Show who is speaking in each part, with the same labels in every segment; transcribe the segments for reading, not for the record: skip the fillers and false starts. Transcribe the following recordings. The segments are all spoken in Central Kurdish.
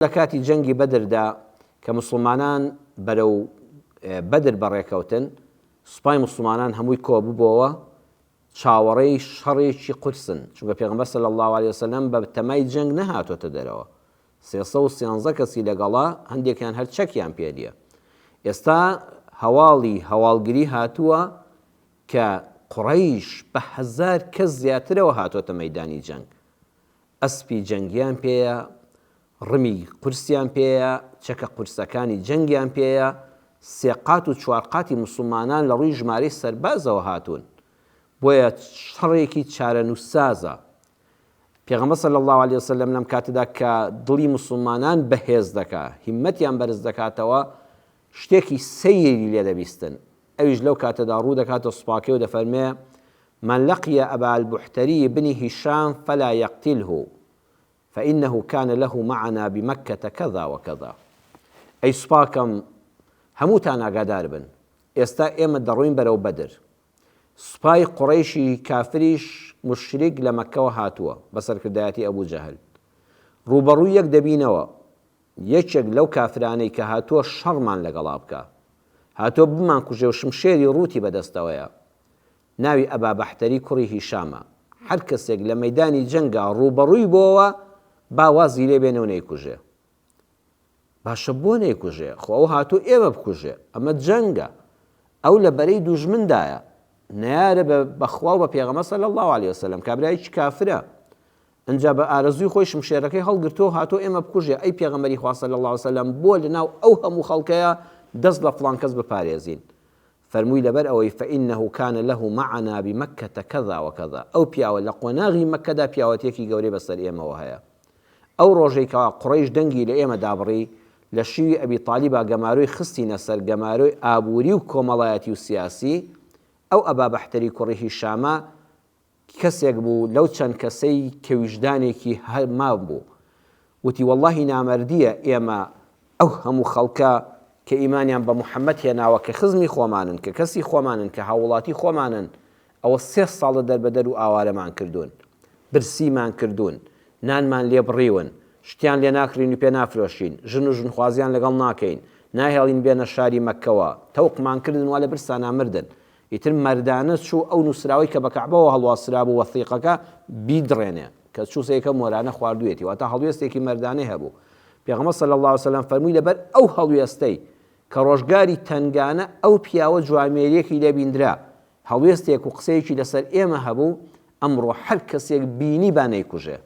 Speaker 1: لە کاتی جەنگی بەدردا کە موسڵمانان بەرەو بەدر بەڕێکەوتن، سوپای موسڵمانان هەمووی کۆببۆوە، چاوەڕێی شەڕێکی قورسن، چونکە پێغەمبەر صلی اللە علیە وسلم بە تەمای جەنگ نەهاتۆتە دەرەوە، 313 کەسی لەگەڵە، هەندێکیان هەر چەکیان پێ نییە. ئێستا هەواڵی هەواڵگری هاتووە کە قوڕەیش بە هەزار کەس زیاترەوە هاتۆتە مەیدانی جەنگ. ئەسپی جەنگیان پێیە، ڕمی قورسیان پێیە، چەکە قورسەکانی جەنگیان پێیە، سێ قات و چوار قاتی موسڵمانان لە ڕووی ژمارەی سەربازەوە هاتوون، بۆیە شەڕێکی چارەنووسسازە. پێغەمبەر صلی اللە علیە وسلم لەم کاتەدا کە دڵی موسڵمانان بەهێز دەکا، هیممەتیان بەرز دەکاتەوە، شتێکی سەیری لێ دەبیستن، ئەویش لەو کاتەدا ڕوو دەکاتە سوپاکەی و دەفەرمێ، من لقی ابا البحتری بن هشام فلا یقتله فانه کان له معنا بمکە کذا وکذا ئەی سوپاکەم هەمووتان ئاگادار بن ئێستا ئێمە دەڕۆین بەرەو بەدر سوپای قوڕەیشی کافریش موشریک لە مەککەوە هاتووە بە سەرکردایەتی ئەبو جەهل ڕووبەڕووی یەک دەبینەوە یەکێک لەو کافرانەی کە هاتووە شەڕمان لەگەڵا بکا هاتووە بمانکوژێ و شمشێری ڕووتی بەدەستەوەیە ناوی ئەبا بەحتەری کوڕی هیشامە، هەر کەسێک لە مەیدانی جەنگا ڕووبەڕووی بۆوە با وازی لێ بێنێ و نەیکوژێ. باشە بۆ نەیکوژێ؟ خۆ ئەو هاتوو ئێمە بکوژێ، ئەمە جەنگە، ئەو لە بەرەی دوژمندایە، نەیارە بە بە خوا و بە پێغەمبەر صلی اللە علیە وسلم، کابرایەکی کافرە، ئنجا بە ئارەزووی خۆی شمشێرەکەی هەڵگرتووە و هاتووە ئێمە بکوژێ، ئەی پێغەمبەری خوا صلی اللە علیە وسلم بۆ لەناو ئەو هەموو خەڵکەیا دەست لە فڵان کەس بپارێزین؟ فەرمووی لەبەر ئەوەی فانه کان له معنا بمکە کذا وکذا ئەو پیاوە لە قۆناغی مەککەدا پیاوەتیەکی گەورەی بەسەر ئێمەوە هەیە ئەو ڕۆژەی کەوا قوڕەیش دەنگی لە ئێمە دابڕی لە شیوی ئەبی تالیبا گەمارۆی خستینە سەر گەمارۆی ئابووری و کۆمەڵایەتی و سیاسی ئەو ئەبا بەحتەری کوڕی هیشامە کەسێک بوو لەو چەند کەسەی کە ویژدانێکی هەر مابوو وتی وەڵاهی نامەردیە ئێمە ئەو هەموو خەڵکە کە ئیمانیان بە محمد هێناوە کە خزمی خۆمانن کە کەسی خۆمانن کە هاووڵاتی خۆمانن ئەوە سێ ساڵە دەربەدەر و ئاوارەمان کردوون برسیمان کردوون نانمان لێ بڕیون شتیان لێ ناکڕین و پێ نافرۆشین ژن و ژنخوازیان لەگەڵ ناکەین ناهێڵین بێنە شاری مەککەوە تەوقمان کردن وا لە برسانا مردن ئیتر مەردانە چوو ئەو نووسراوەی کە بە کەعبەوە هەڵواسرابوو وەسیقەکە بیدڕێنێ کە چوو سەیرکە مۆرانە خواردوویەتی واتە هەڵوێستێکی مەردانەی هەبوو پێغەمبەر صلی اللە علیه وسلم فەرمووی لەبەر ئەو هەڵوێستەی کە ڕۆژگاری تەنگانە ئەو پیاوە جوامێریەکی لێ بیندرا هەڵوێستێک و قسەیەکی لەسەر ئێمە هەبوو ئەمڕۆ هەر کەسێک بینی با نەیکوژێ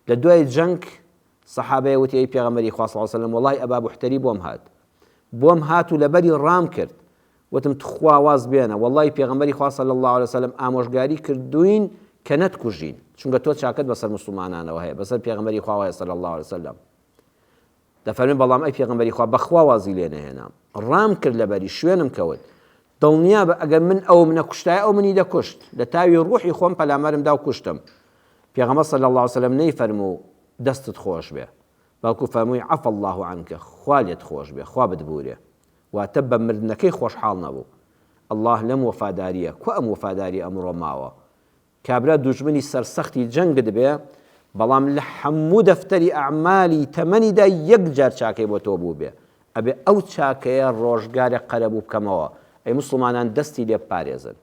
Speaker 1: لە دوای جەنگ سەحابەیە وتی ئەی پێغەمبەری خوا صلی اللە علیه وسلم وەڵاهی ئەبا بوحتەری بۆم هات بۆم هات و لەبەری ڕام کرد وتم تخوا واز بێنە وەڵاهی پێغەمبەری خوا صلی اللە علیه وسلم ئامۆژگاری کردوین کە نەتکوژین چونکە تۆ چاکەت بەسەر موسڵمانانەوە هەیە بەسەر پێغەمبەری خواوە هەیە صلی اللە علیه وسلم دەفەرمێ بەڵام ئەی پێغەمبەری خوا بەخوا وازی لێ نەهێنام ڕام کرد لەبەری شوێنم کەوت دڵنیابە ئەگەر من ئەوم نەکوشتایە ئەو منی دەکوشت لە تاوی ڕوحی خۆم پەلامارم دا و کوشتم پێغەمبەر صلی اللە علیه وسلم نەیفەرموو دەستت خۆش بێ بەڵکو فەرمووی عفا اللە عنک خوا لێت خۆش بێ خوا بتبورێ واتە بە مردنەکەی خۆشحاڵ نەبوو اللە لەم وەفاداریە کوا ئەم وەفاداریە ئەمڕۆ ماوە کابرا دوژمنی سەرسەختی جەنگت بێ بەڵام لە هەموو دەفتەری ئەعمالی تەمەنیدا یەک جار چاکەی بۆ تۆ بووبێ ئەبێ ئەو چاکەیە ڕۆژگارێک قەرەبوو بکەمەوە ئەی موسڵمانان دەستی لێ بپارێزن.